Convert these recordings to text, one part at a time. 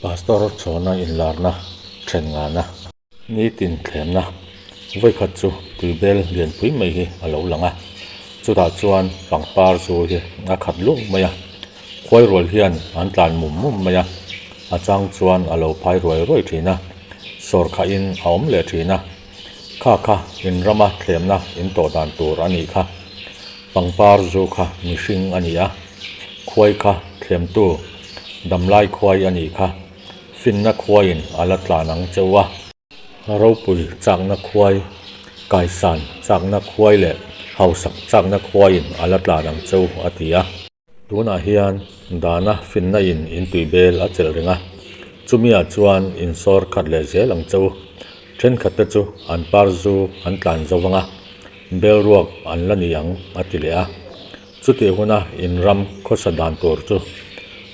Pastor chhawna inlarna then ngana. Nitin thlemna vawikhat chu tuibel lianpui mai hi a lo lang a, chutah chuan pangpar zu hi a khat luau mai a, khuai rual hian an tlan mum mum mai a, a chang chuan a lo phai ruai ruai thin a, sawr khahin a awm leh thin a, kha kha in rama thlemna in tawh dan tur a nih kha, pangpar zu kha mihring a ni a, khuai kha thlemtu damlai khuai a nih kha. Finna khuaiin a la tlan ang cheu a. Ropui chakna khuai, kaisan chakna khuai leh hausak chakna khuaiin a la tlan ang cheu a ti a. Tunah hian dana finna in intui bel a chelh reng a, chumiah chuan insawr khat leh zel ang cheu. Thenkhatte chu an par zu an tlan zo vang a, bel ruak an la ni ang a ti leh a. Chutih huna in ram khawsa dan tur chu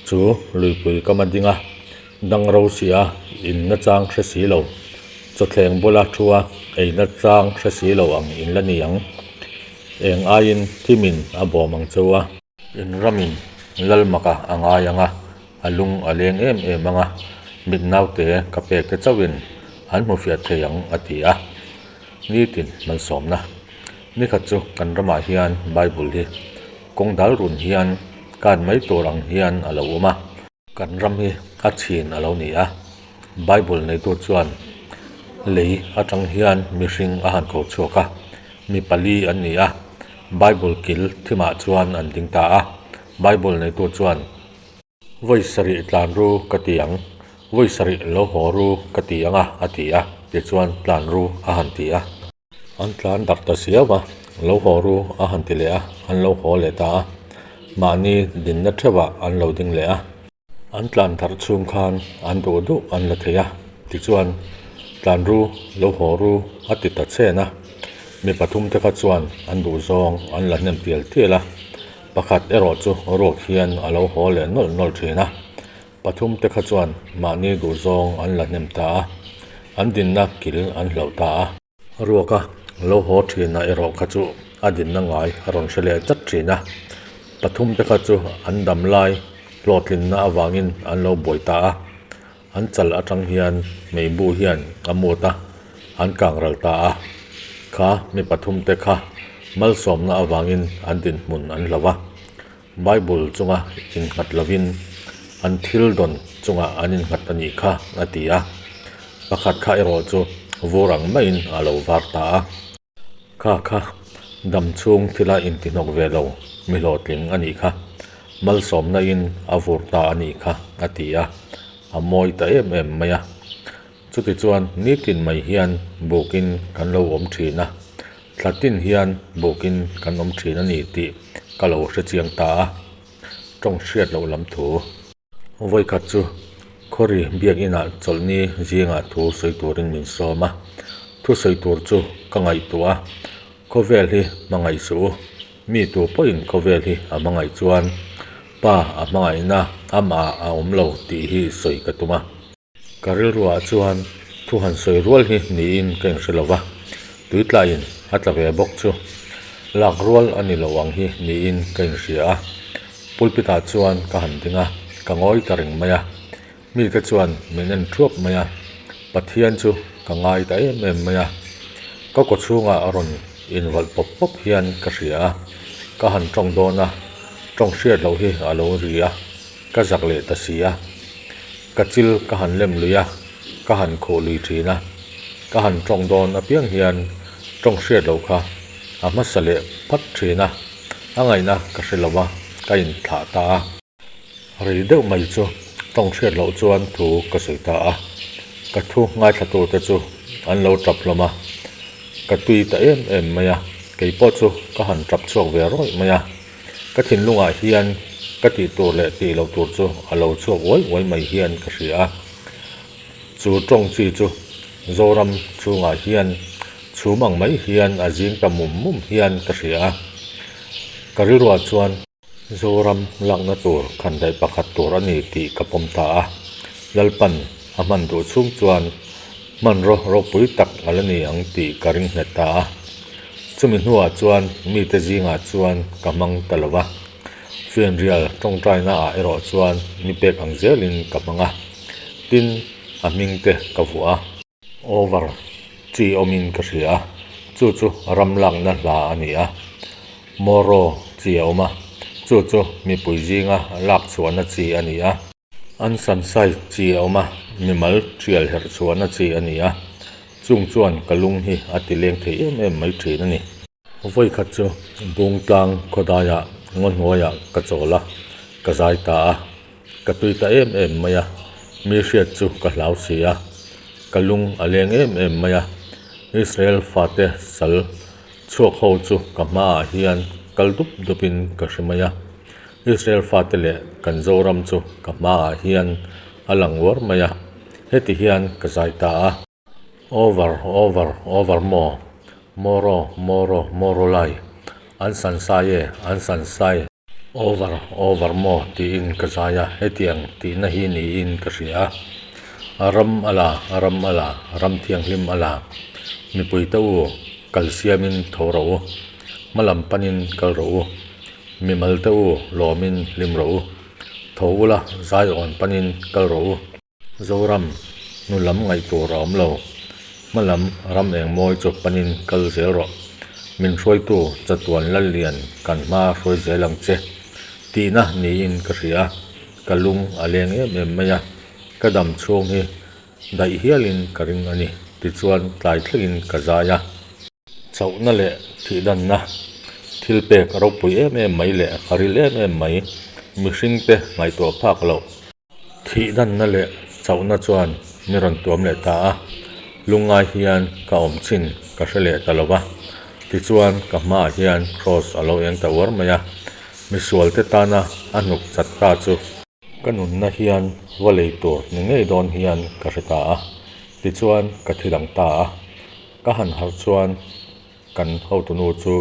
chu luipui kam a ding a, dang ro si a, in nachang hre si lo, chawthleng bula thu a, ei nachang hre si lo ang in la ni ang. Eng aiin thimin a bawm ang cheu a. In ramin Lalmaka a ngai ang a, a lung a leng em em ang a, mit naute ka pek te chauhin an hmu fiah thei ang a ti a. Nitin malsawmna. Nikhat chu kan ramah hian Bible hi kawng dal run hian kan mai tur ang hian a lo awm a. Kan ram hi a chhin a lo ni a, Bible neitu chuan lei atang hian mihring a han ko chhuak a, mi pali an ni a, Bible kil thimah chuan an ding ta a, Bible neitu chuan, Vawi sarih tlan ru ka ti ang, vawi sarih lo haw ru ka ti ang a, a ti a, tichuan tlan ru a han ti a. An tlan darh ta siau a, lo haw ru a han ti leh a, an lo haw leh ta a, mahni dinna theuhah an lo ding leh a. An tlan darh chhung khan an duh duh an la thei a, tichuan tlan ru, lo haw ru a ti ta chen a, mi pathumte kha chuan an duh zawng an la hnem tial tial a. Pakhat erawh chu ruak hian a lo haw leh nawlh nawlh thin a, pathum te kha chuan mahni duhzawng an la hnem ta a, an dinna kil an hlauh ta a. Ruaka lo haw thinah erawh kha chu a dinna ngai a rawn hre leh tlat thin a, pathum te kha chu an dam lai hlawhtlinna avangin an lo buai ta a, an chal atang hian meibu hian a mut a, an kang ral ta a. Kha mi pathum te kha malsawmna avangin an dinhmun an hlo a, Bible chunga innghat lovin an thil dawn chungah an innghat a nih kha a ti a. Pakhat kha erawh chu vur ang maiin a lo var ta a. Kha kha dam chhung thila intihnawk ve lo mi hlawhtling a nih kha, malsawmna in a vur ta a nih kha a ti a, a mawi ta em em mai a. Chutichuan nitin mai hian bukin kan lo awm thin a, thla tin hian bukin kan awm thin a ni tih ka lo hre chiang ta a, tawng hriat loh lam thu. Vawikhat chu Khawri biakinah chawlhni zingah thu sawi turin min sawm a, thu sawi tur chu ka ngaihtuah a, khawvel hi hmangaih suh u, mi tu pawhin khawvel hi a hmangaih chuan Pa a hmangaihna amah a awm lo tih hi sawi ka tum a. Ka rilruah chuan thu han sawi rual hi niin ka inhre lo va, tuitlaiin a tla ve bawk chu lak rual a ni lo ang hi niin ka inhria a. Pulpit-ah chuan ka han ding a, ka ngawi ta reng mai a. Mite chuan min en thuap mai a, Pathian chu ka ngai ta em em mai a. Ka kawchhungah rawn invalh pawp pawp hian ka hria a, ka han tawng dawn a, tawng hriat loh hi a lo ri a. Ka zak leh ta si a, ka chil ka han lem lui a, ka han khuh lui thin a, ka han tawng dawn apiang hian tawng hriat loh kha a hmasa leh phat thin a, a ngaihna ka hre lo va, ka inthlah ta a. Rei deuh mai chu tawng hriat loh chuan thu ka sawi ta a, ka thu ngaithlatute chu an lo tap hlawm a, ka tui ta em em mai a, kei pawh chu ka han tap chhuak ve rawih mai a. Ka thinlungah hian ka tih tur leh tih loh tur chu a lo chhuak uai uai mai hian ka hria a. Chu tawng chi chu Zoram chhungah hian chhum ang mai hian a zing ta mum mum hian ka hria a. Ka rilruah chuan Zoram lakna tur khandaih pakhat tur a ni tih ka pawm ta a. Lalpan a hman duh chhung chuan hmanraw ropui tak a la ni ang tih ka ring nghet ta a. Chumi hnuah chuan mite zingah chuan ka hmang ta lo va, fianrial tawngtaina ah erawh chuan mi pek ang zelin ka hmang a. Tin, a hming te ka vuah a. Over chi awmin ka hria a, chu chu ram lakna hla a ni a. Moro chi a awm a, chu chu mipui zinga lak chhuahna chi a ni a. An sansai chi a awm a, mimal tial herh chhuahna chi a ni a. Chung chuan ka lung hi a ti leng thei em em mai thin a ni. Vawikhat chu Bungtlang khawdaiah ngaw hnuaiah ka chawl a, ka zai ta a, ka tui ta em em mai a, mi hriat chu ka hlau si a, ka lung a leng em em mai a, Israel fate sal chhuak ho chu ka hmaah hian kal dup dupin ka hre mai a, Israel fate leh kan Zoram chu ka hmaah hian a lang uar mai a, heti hian ka zai ta a. Over, over, over maw? Moro, moro, moro lai. An san sai e, an san sai. Over, over maw? tiin ka zai a, hetiang tihna hi niin ka hria a. A ram a la, a ram a la, ram thianghlim a la. Mipuite u, kal siamin tho rawh u. Hmalam panin kal rawh u. Mimalte u, lawmin hlim rawh u. Tho ula, zaiawn panin kal rawh u. Zoram, hnu lam ngaih tur a awm lo. Hma lam ram eng mawi chu panin kal zel rawh. Min hruaitu chatuan Lallian kan hma hruai zel ang che tihna niin ka hria a, ka lung a leng em em mai a, ka dam chhung hi daih hialin ka ring a ni tichuan tlai thlengin ka zai a. Chauhna leh thihdanna thil pek ropui em em mai leh a ril em em mai mihringte ngaihtuah phak loh. Thihdanna leh chauhna chuan mi rawn tuam leh ta a, lungngai hian ka awm chin ka hre leh ta lo va. Tichuan ka hmaah hian Kraws a lo eng ta uar mai a, misualte tana a hnuk chat ta chu. Ka nunna hian va lei tur ni ngei dawn hian ka hre ta a, tichuan ka thi dang ta a. Ka han harh chuan Kan hotunu chu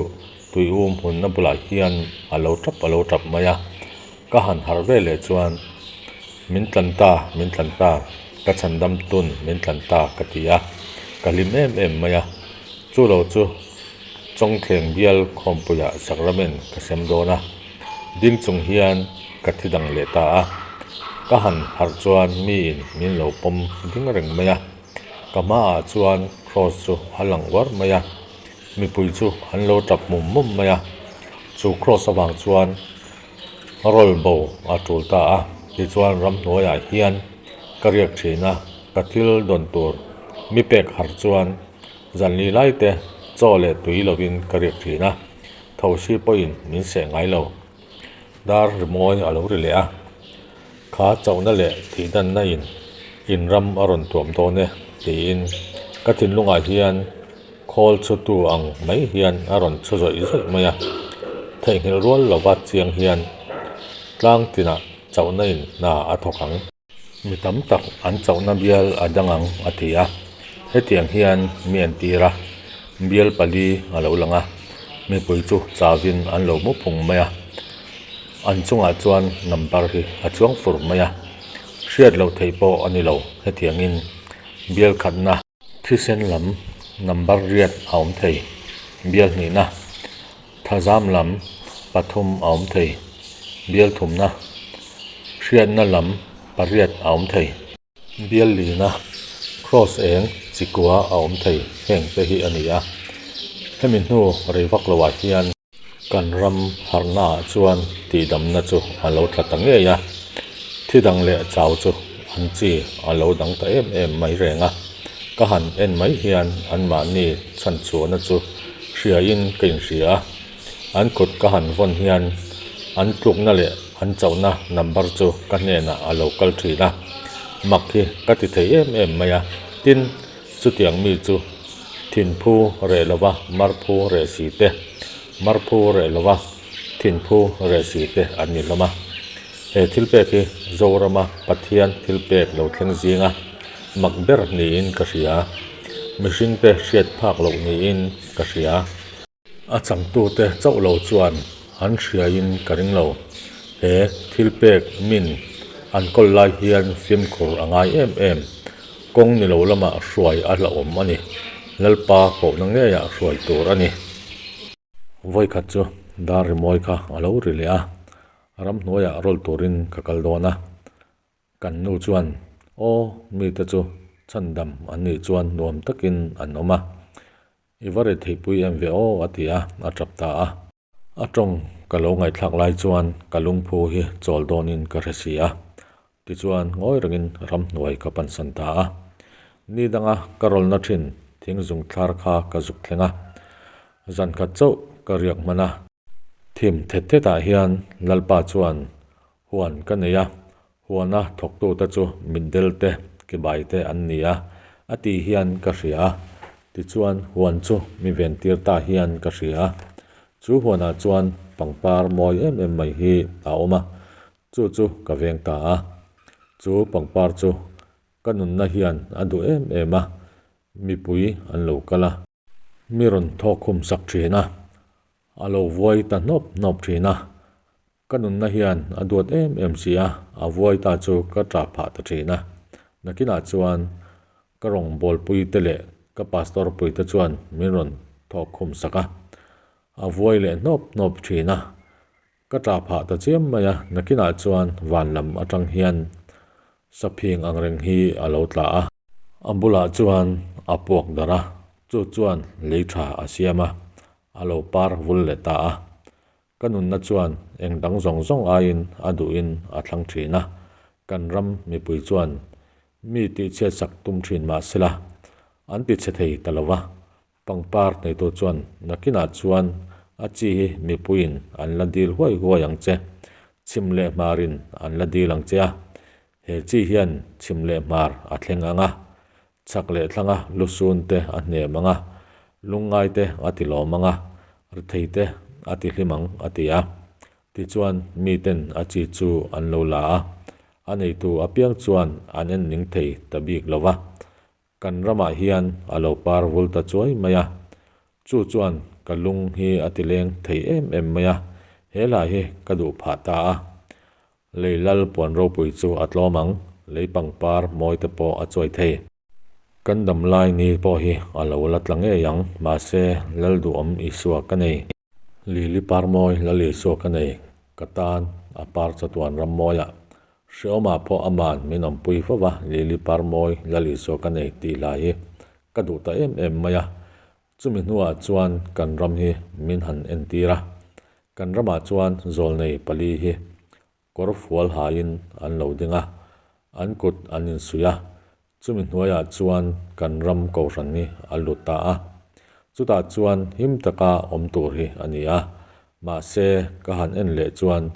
tui um hunna bulah hian a lo tap a lo tap mai a, ka han harh ve leh chuan min tlan ta, min tlan ta, ka chhandam tun min tlan ta ka ti a, ka hlim em em mai a, chu lo chu Chawngthleng bial khawmpuiah Sacrament ka sem dawn a, ding chung hian ka thi dang leh ta a, ka han harh chuan miin min lo pawm ding reng mai a. Ka hmaah chuan cross chu a lang uar mai a, mipui chu an lo tap mum mum mai a, chu cross avang chuan rawl bo a tul ta a, tichuan ramhnuaiah hian ka riak thin a, ka thil dawn tur mi pek har chuan zanli lai te chaw leh tui lovin ka riak thin a, thosi pawhin min seh ngai lo. Dar rimawi a lo ri leh a, Kha chauhna leh thihdanna in in ram a rawn tuam dawn e tiin ka thinlungah hian khawl chhutu ang mai hian a rawn chhu zawih zawih mai a, theihnghilh rual lova chiang hian tlang tinah chauhna in hna a thawk ang. Mi tam tak an chauhna bial a dang ang a ti a, hetiang hian mi entir a, bial pali a lo lang a, mipui chu chavin an lo mu phung mai a, an chungah chuan number hi a chuang fur mai a, hriat loh theih pawh a ni lo hetiangin bial khatna thisen lam number riat a awm thei, bial hnihna Thazam lam pathum a awm thei, bial thumna, hriatna lam pariat a awm thei. Bial lina, cross eng chikua a awm thei heng te hi a ni a. Hemi hnu rei vak loah hian kan ram harhna ah chuan tihdamna chu a lo tla ta ngei a, thi dang leh chau chu an chi a lo dang ta em em mai reng a. Ka han en mai hian anmahni chhanchhuahna chu hriain ka inhria a, an kut ka han vawn hian an tlukna leh an chauhna number chu ka hnenah a lo kal thin a, mak hi ka ti thei em em mai a, tin, chutiang mi chu thinphu reh lova marphu reh si te, marphu reh lova thinphu reh si te an ni hlawm a. He thilpek hi Zorama Pathian thilpek lo thleng zinga mak ber niin ka hria. Mihringte hriat phak loh niin ka hria. A changtute chauh lo chuan an hriain ka ring lo. He thil pek min an kawl lai hian fimkhur a ngai em em. Kawng ni lo lamah hruai a hlauhawm a ni. Lalpa kohna ngeiah hruai tur a ni. Vawikhat chu dar rimawi kha a lo ri leh a, ramhnuaiah rawl turin ka kal dawn a. Kan nu chuan. Aw, mite chu chhandam an nih chuan nuam takin an awm a. I va retheihpui em ve aw, a ti a, a tap ta a. A tawng ka lo ngaihthlak lai chuan ka lungphu hi chawl dawnin ka hre si a. Tichuan, ngawi rengin ramhnuai ka pansan ta a. Ni danga ka rawlna thin thing zung thlar kha ka zuk thleng a. Zan khat chauh ka riak hman a. Thim thet thetah hian Lalpa chuan huan ka nei a, huana thawktute chu mitdel te, kebai te an ni a, a ti hian ka hria a. Tichuan, huan chu mi ventir ta hian ka hria a. Chu huanah chuan pangpar mawi em em mai hi a awm a, chu chu ka veng ta a. Chu pangpar chu ka nunna hian a duh em em a, mipui an lo kal a. Mi rawn thawk khum sak thin a, a lo vuai ta hnawp hnawp thin a. Ka nunna hian a duat em em si a, a vuai ta chu ka ṭah phah ta thin a. Nakinah chuan ka rawngbawlpui te leh ka pastor pui te chuan min rawn thawk khum sak a, a vuai leh hnawp hnawp thin a. Ka ṭah phah ta chiam mai a, nakinah chuan van lam aṭang hian saphing ang reng hi a lo tla a. A bulah chuan a puak darh a, chu chuan lei ṭha a siam a, a lo par vul leh ta a. Ka nunna chuan eng dang zawng zawng aiin a duhin a thlang ṭhin a, kan ram mipui chuan mi tihchhiatsak tum ṭhin mah sela, an tichhe thei ta lo va, Pangpar neitu chuan nakinah chuan a chi hi mipuiin an la dil huai huai ang che, chhim leh hmarin an la dil ang che a, he chi hian chhim leh hmar a thleng ang a, chhak leh thlanga lusun te a hnem ang a, lungngai te a ti lawm ang a, rethei te a ti hlim ang a ti a. Tichuan miten a chi chu an lo la a, a neitu apiang chuan an en ning thei ta bik lo va, Kan ramah hian a lo par vul ta chuai mai a, chu chuan ka lung hi a ti leng thei em em mai a, he hla hi ka duh phah ta a. Lei lal puan ropui chu a tlawm ang, lei pangpar mawi te pawh a chuai thei. Kan dam lai ni pawh hi a lo la tla ngei ang, mahse Lal duhawm Isua ka nei. Lili par mawi Lal Isua ka nei, ka tan a par chatuan ram mawiah Hreawmah pawh aman min awmpui fo va, Lili Parmawi Lal Isua ka nei tih hla hi ka duh ta em em mai a. Chumi hnuah chuan kan ram hi min han entir a. Kan ramah chuan zawlnei pali hi kawr fual hain an lo ding a, an kut an insuih a. Chumi hnuaiah chuan kan ram kohhran hi a lut ta a. Chutah chuan him taka awm tur hi a ni a. Mahse, ka han en leh chuan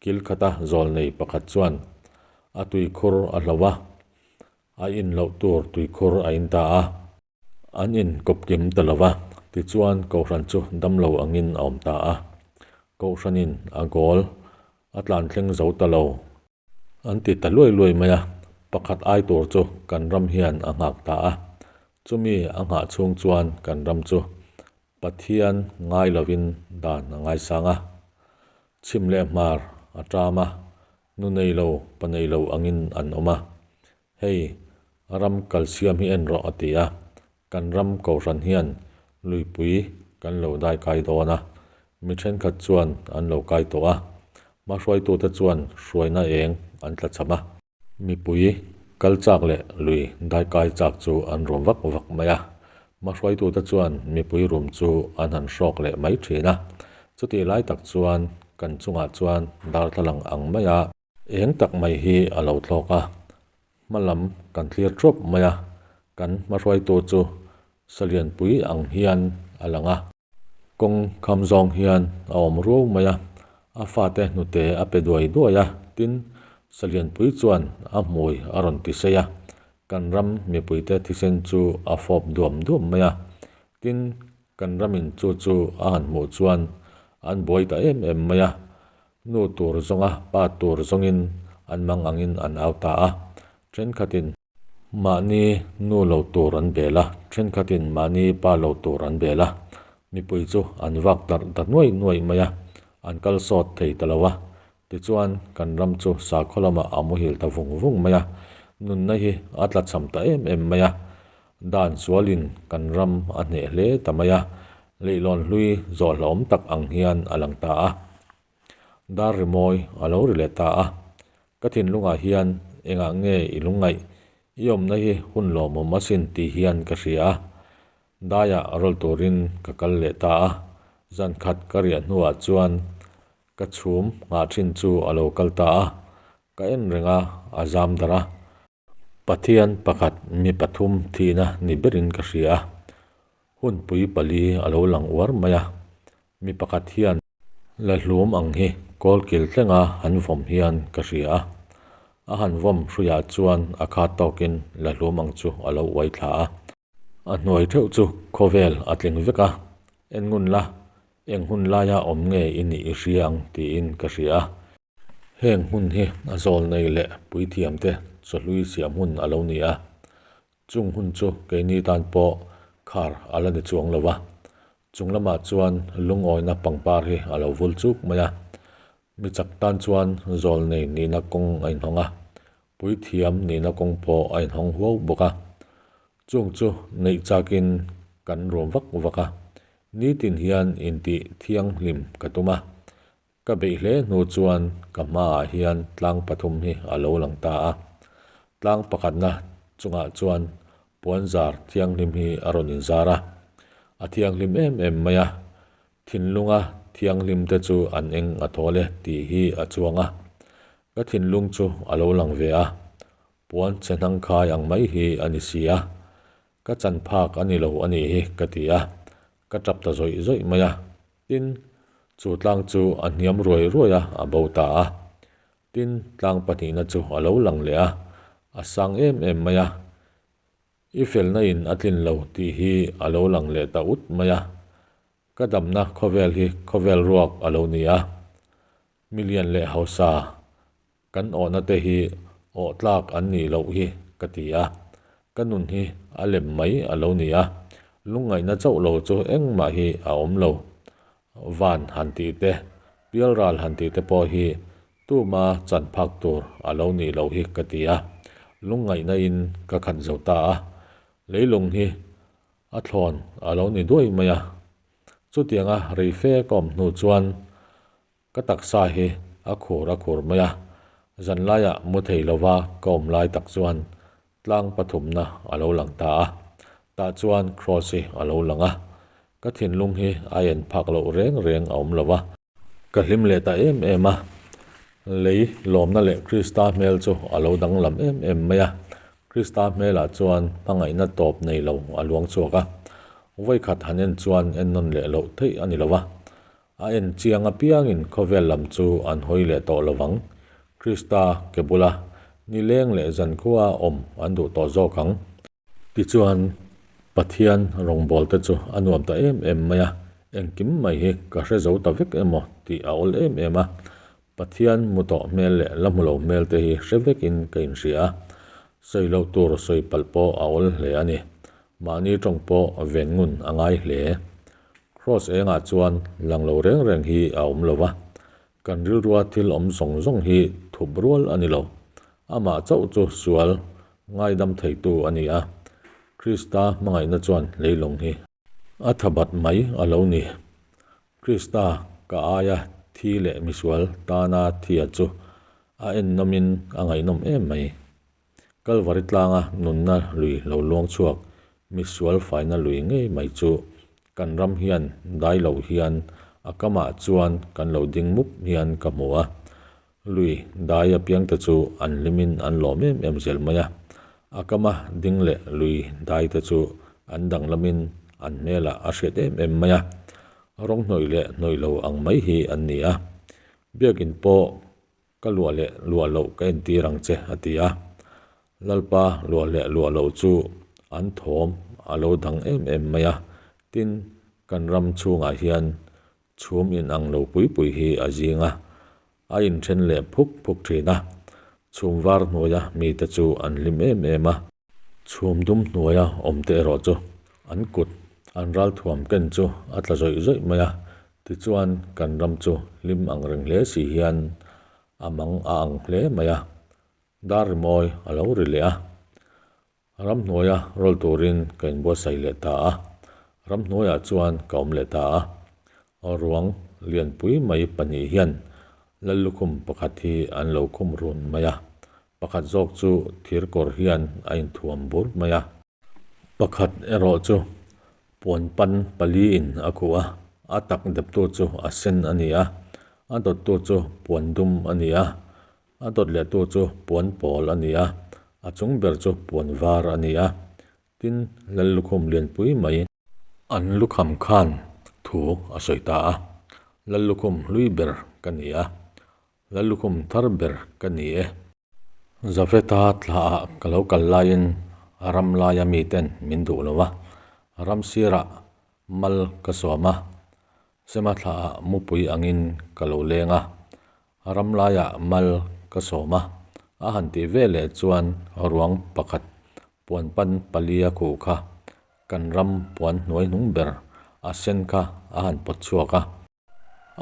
Kil khata zawlnei pakhat chuan a tuikhur a hlo a, a in loh tur tuikhur a in ta a. An in kawpkim ta lo va, tichuan Kohhran chu damlo angin a awm ta a. Kohhranin a goal a tlan thleng zo ta lo. An ti ta luai luai mai a, pakhat ai tur chu kan ram hian a nghak ta a. Chumi a nghah chhung chuan kan ram chu Pathian ngai lovin dan a ngaisang a. Chhim leh hmar a ṭam a, nu nei lo, pa nei lo angin an awm a. Hei, ram kalsiam hi en rawh a ti a, kan ram kohhran hian luipui kan lo dai kai dawn a, mi ṭhenkhat chuan an lo kai tawh a, hmahruaitute chuan hruaina eng an tlachham a. Mipui kal chak leh lui daikai chak chu an rum vak vak mai a, hmahruaitute chuan mipui rum chu an han hrawk leh mai thin a. Chutih lai tak chuan kan chungah chuan darthlalang ang mai a, eng tak mai hi a lo thlawk a, hma lam kan thlir thuap mai a, kan hmahruaitu chu salianpui ang hian a lang a. Kawng kham zawng hian a awm ruau mai a, a fate hnute a pe duai duai a, tin, Salianpui chuan a hmui a rawn ti sei a, kan ram mipuite thisen chu a fawp duam duam mai a, tin, kan ramin chu chu a han hmuh chuan an buai ta em em mai a, nu tur zawnga pa tur zawngin an mang angin an au ta a, thenkhatin. Mahni nu lo tur an bel a, thenkhatin mahni pa lo tur an bel a, mipui chu an vak darh ta nuai nuai mai a, an kal sawt thei ta lo a. Tichuan, kan ram chu sakhaw lamah a muhil ta vung vung mai a, nunna hi a tlachham ta em em mai a. Dan sualin kan ram a hneh hle ta mai a, leihlawn hlui zawh hlauhawm tak ang hian a lang ta a. Dar rimawi a lo ri leh ta a, ka thinlungah hian Engah nge i lungngaih? I awmna hi hun lawmawm asin ti hian ka hria a. Daiah rawl turin ka kal leh ta a. Zan khat ka riah hnuah chuan ka chhum nghah thin chu a lo kal ta a. Ka en reng a, a zam darh a. Pathian pakhat mi pathum thihna ni berin ka hria a. Hunpui pali a lo lang uar mai a. Mi pakhat hian la hlum ang hi kawlkil tlenga han vawm hian ka hria a. A han vawm hruiah chuan a khat tawkin la hlum ang chu a lo uai thla a. A hnuai theuh chu khawvel a tling vek a, en ngun la, eng hun laia awm nge i nih i hria ang tiin ka hria a. Heng hmun hi a zawl nei leh puithiamte chawhlui siam hun a lo ni a. Chung hun chu keini tan pawh khar a la ni chuang lo va. Chung lamah chuan lungawina pangpar hi a lo vul chuk mai a. Mi chak tan chuan zawl nei nihna kawng a inhawng a, puithiam nihna kawng pawh a inhawng huau bawk a. Chung chu neih chakin kan ruam vak vak a, nitin hian intih thianghlim ka tum a. Ka beih hle hnu chuan ka hmaah hian tlang pathum hi a lo lang ta a. Tlang pakhatna chungah chuan puanzar thianghlim hi a rawn inzar a, a thianghlim em em mai a. Thinlunga thianghlim te chu an eng a thawl e tih hi a chuang a. Ka thinlung chu a lo lang ve a, puan che hnang khai ang mai hi a ni si a. Ka chan phak a ni lo a nih hi ka ti a, ka tap ta zawih zawih mai a. Tin, chu tlang chu a hniam ruai ruai a, a bo ta a. Tin, tlang pahnihna chu a lo lang leh a, a sang em em mai a. I felna in a tlin lo tih hi a lo lang leh ta ut mai a. Ka damna khawvel hi khawvel ruak a lo ni a. Milian leh hausa kan awhna te hi awh tlak an nih loh hi ka ti a. Ka nun hi a lem mai a lo ni a. Lungngaihna chauh lo chu engmah hi a awm lo. Van han tih te, pialral han tih te pawh hi tuma chan phak tur a lo nih loh hi ka ti a. Lungngaihna in ka khat zo ta a. Leilung hi a thlawn a lo ni duai mai a. Chutianga rei fe ka awm hnu chuan ka taksa hi a khur a khur mai a. Zanlaiah mu thei lova ka awm lai tak chuan Tlang pathumna a lo lang ta a, tah chuan Kraws hi a lo lang a. Ka thinlung hi a en phak loh reng reng a awm lo va. Ka hlim leh ta em em a, lei lawmna leh Krista hmel chu a lo danglam em em mai a. Krista hmelah chuan hmangaihna tawp nei lo a luang chhuak a, vawikhat han en chuan en nawn leh loh theih a ni lo va. A en chiang apiangin khawvel lam chu an hawi leh tawh lo vang. Krista ke bula nileng leh zankhua awm an duh tawh zawk ang. Tichuan, Pathian rawngbawlte chu a nuam ta em em mai a, engkim mai hi ka hre zo ta vek emaw tih a awl em em a. Pathian hmu tawh hmel leh la hmu lo hmel te hi hre vekin ka inhria a, sawi loh tur sawi palh pawh a awl hle a ni. Mahni tawng pawh ven ngun a ngai hle. Kraws engah chuan lang lo reng reng hi a awm lo va, kan rilrua thil awm zawng zawng hi thup rual a ni lo. Amah chauh chu sual ngaidam theitu a ni a, Krista hmangaihna chuan leilawng hi a tha bat mai a lo ni. Krista ka aia thi leh misual tana thia chu a ennawmin a ngaihnawm em mai. Kalvari tlanga nunna lui lo luang chhuak misual faina lui ngei mai chu kan ram hian dai lo hian a kamah chuan kan lo ding mup hian ka hmu a. Lui dai apiangte chu an hlimin an lawm em em zel mai a. A kama ding leh lui dai te chu an danglamin an hmelah a hriat em em mai a. Rawng hnawih leh hnawih lo ang mai hi an ni a. Biakin pawh Ka luah leh luah loh ka entir ang che, a ti a. Lalpa luah leh luah loh chu an thawm a lo dang em em mai a. Tin, kan ram chhungah hian chhum inang lo pui pui hi a zing a, a inthen leh phuk phuk thin a. Chhum var hnuaia mite chu an hlim em em a. Chhum dum hnuaia awmte erawh chu an kut an ralthuam ken chu a tla zawih zawih mai a, tichuan kan ram chu hlim ang reng hle si hian a mang a ang hle mai a, dar rimawi a lo ri leh a. Ramhnuaia rawl turin ka inbuatsaih leh ta a, ramhnuaiah chuan ka awm leh ta a. Ruang lianpui mai pahnih hian Lallukhum pakhat hi an lo khum run mai a. Pakhat zawk chu thir kawr hian a inthuam bur mai a. Pakhat erawh chu puan pan paliin a khuh a, a tak deptu chu a sen a ni a, a dawttu chu puan dum a ni a, a dawt lehtu chu puan pawl a ni a, a chung ber chu puan var a ni a. Tin, Lallukhum lianpui mai. An lukham khan thu a sawi ta a, Lallukhum hlui ber ka ni a, Lallukhum thar ber ka ni e. Zafeta thlaah ka lo kal laiin ram laia miten min duh lo a, ram sirah mal ka sawm a, Sema thlaah mupui angin ka lo leng a, ram laiah mal ka sawm a, a han tih ve leh chuan ruang pakhat puan pan palia khuh kha kan ram puan hnuai hnung ber a sen kha a han pawt chhuak a.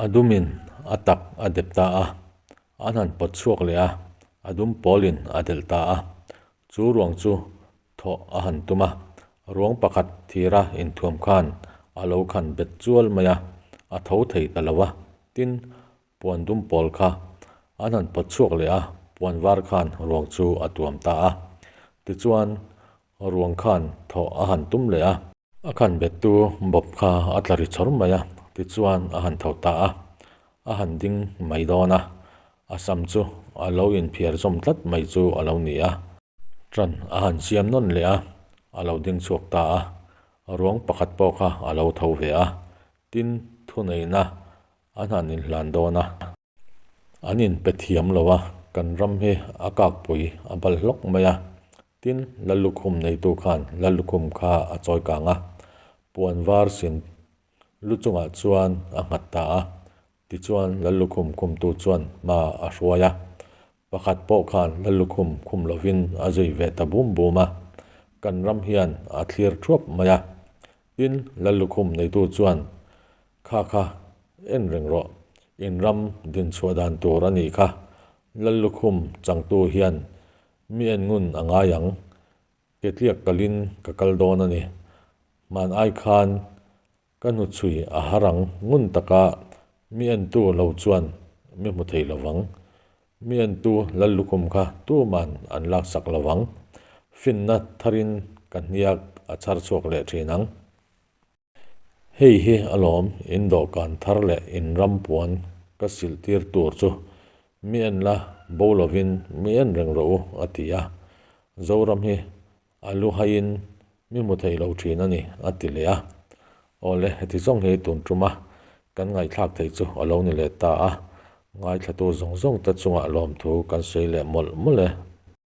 A dumin a tak a dep ta a, an han pawt chhuak leh a, a dum pawlin a delh ta a. Chu ruang chu thawh a han tum a, ruang pakhat thira inthuam khan a lo khan bet chual mai a, a tho thei ta lo a. Tin, puan dum pawl kha an han pawt chhuak leh a, puan var khan ruang chu a tuam ta a. Tichuan, ruang khan thawh a han tum leh a. A khan bettu bawp kha a tla ri chawr mai a, tichuan a han tho ta a, a han ding mai dawn a, a sam chu a lo inphiar zawm tlat mai chu a lo ni a. Ṭan a han siam nawn leh a, a lo ding chhuak ta a, ruang pakhat pawh kha a lo tho ve a, tin thuneihna an han inhlan dawn a. An inpe thiam lo a, kan ram hi a kakpui a bal hlawk mai a. Tin, Lallukhum neitu khan Lallukhum kha a chawi kang a, puan var sin lu chungah chuan a nghat ta a. Tichuan, Lallukhum khumtu chuan hma a hruai a. Pakhat pawh khan Lallukhum khum lovin a zui ve ta bum bum a. Kan ram hian a thlir thuap mai a. Tin, Lallukhum neitu chuan Kha kha, en reng rawh, in ram dinchhuah dan tur a nih kha. Lallukhum changtu hian mi en ngun a ngai ang, ketliak kalin ka kal dawn a ni. Hman ai khan ka hnuchhui a har ang ngun taka mi entu lo chuan mi hmu thei lo vang. Mi entu Lallukhum kha tuman an laksak lo vang. Finna tharin ka hniak a chhar chhuak leh thin ang. Hei hi alawm in dawhkan thar leh in ram puan ka silh tir tur chu mi en la bo lovin mi en reng rawh u a ti a, Zoram hi a lu haiin mi hmu thei lo thin a ni a ti leh a. Awle heti zawng hi tun tuma kan ngaihthlak theih chu a lo ni leh ta a, ngaithlatu zawng zawng te chungah lawmthu kan sawi leh mawlh mawlh e.